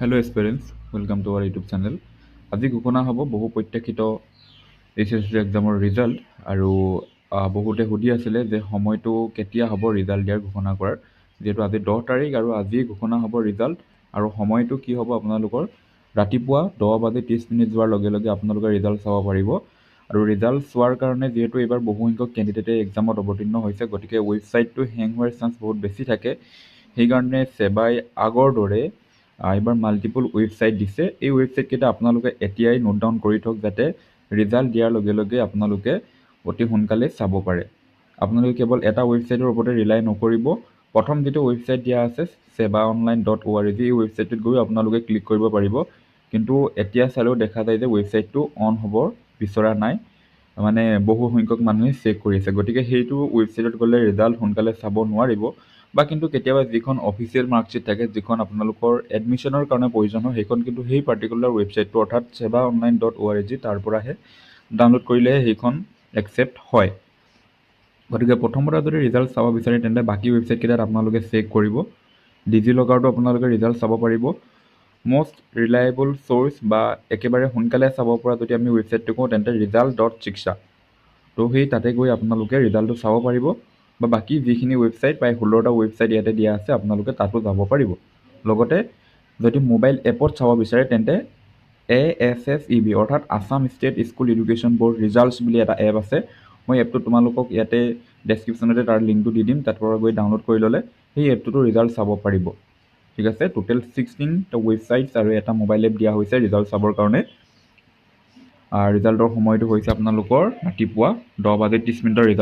Hello aspirants, welcome to our YouTube channel. আজি ঘোষণা হ'ব বহু প্ৰত্যাশিত এইচএছএলচি এক্সামৰ ৰিজাল্ট আৰু বহুতে সুধি আছিলে যে সময়টো কেতিয়া হ'ব ৰিজাল্ট দিয়াৰ ঘোষণা কৰাৰ। যিহেতু আজি 10 তাৰিখ আৰু আজিয়ে ঘোষণা হ'ব ৰিজাল্ট আৰু সময়টো কি হ'ব আপোনালোকৰ ৰাতিপুৱা 10 বাজি 30 মিনিট যোৱাৰ লগে লগে আপোনালোকে ৰিজাল্ট চাব পাৰিব। আৰু ৰিজাল্ট চোৱাৰ কাৰণে যিহেতু এইবাৰ বহুসংখ্যক কেণ্ডিডেটে এক্সামত অৱতীৰ্ণ হৈছে, গতিকে ৱেবছাইটটো হেং হোৱাৰ চান্স বহুত বেছি থাকে। সেইকাৰণে ছেবাই আগৰ দৰে এইবাৰ মাল্টিপুল ৱেবছাইট দিছে। এই ৱেবছাইটকেইটা আপোনালোকে এতিয়াই নোট ডাউন কৰি থওক, যাতে ৰিজাল্ট দিয়াৰ লগে লগে আপোনালোকে অতি সোনকালে চাব পাৰে। আপোনালোকে কেৱল এটা ৱেবছাইটৰ ওপৰতে ৰিলাই নকৰিব। প্ৰথম যিটো ৱেবছাইট দিয়া আছে, sebaonline.org, এই ৱেবছাইটটোত গৈও আপোনালোকে ক্লিক কৰিব পাৰিব। কিন্তু এতিয়া চালেও দেখা যায় যে ৱেবছাইটটো অন হ'ব বিচৰা নাই, মানে বহু সংখ্যক মানুহে চেক কৰি আছে। গতিকে সেইটো ৱেবছাইটত গ'লে ৰিজাল্ট সোনকালে চাব নোৱাৰিব। বা কিন্তু কেতিয়াবা যিখন অফিচিয়েল মাৰ্কশ্বিট থাকে, যিখন আপোনালোকৰ এডমিশ্যনৰ কাৰণে প্ৰয়োজন হয়, সেইখন কিন্তু সেই পাৰ্টিকুলাৰ ৱেবছাইটটো, অৰ্থাৎ sebaonline.org, তাৰ পৰাহে ডাউনলোড কৰিলেহে সেইখন একচেপ্ট হয়। গতিকে প্ৰথমতে যদি ৰিজাল্ট চাব বিচাৰে, তেন্তে বাকী ৱেবছাইটকেইটাত আপোনালোকে চেক কৰিব। ডিজি লকাৰতো আপোনালোকে ৰিজাল্ট চাব পাৰিব। মষ্ট ৰিলায়েবল চ'ৰ্চ বা একেবাৰে সোনকালে চাব পৰা যদি আমি ৱেবছাইটটো কওঁ, তেন্তে ৰিজাল্ট.শিক্ষা। তো সেই তাতে গৈ আপোনালোকে ৰিজাল্টটো চাব পাৰিব। বা বাকী যিখিনি ৱেবছাইট, প্ৰায় 16টা ৱেবছাইট ইয়াতে দিয়া আছে, আপোনালোকে তাতো যাব পাৰিব। লগতে যদি মোবাইল এপত চাব বিচাৰে, তেন্তে এএছএছইবি, অৰ্থাৎ Assam State School Education Board Results বুলি এটা এপ আছে। মই এপটো তোমালোকক ইয়াতে ডেছক্ৰিপশ্যনতে তাৰ লিংকটো দি দিম। তাৰ পৰা গৈ ডাউনলোড কৰি ল'লে সেই এপটোতো ৰিজাল্ট চাব পাৰিব। ঠিক আছে, টোটেল 16টা ৱেবছাইটছ আৰু এটা মোবাইল এপ দিয়া হৈছে ৰিজাল্ট চাবৰ কাৰণে। ৰিজাল্টৰ সময়টো হৈছে আপোনালোকৰ ৰাতিপুৱা 10 বাজি 30 মিনিটৰ ৰিজাল্ট।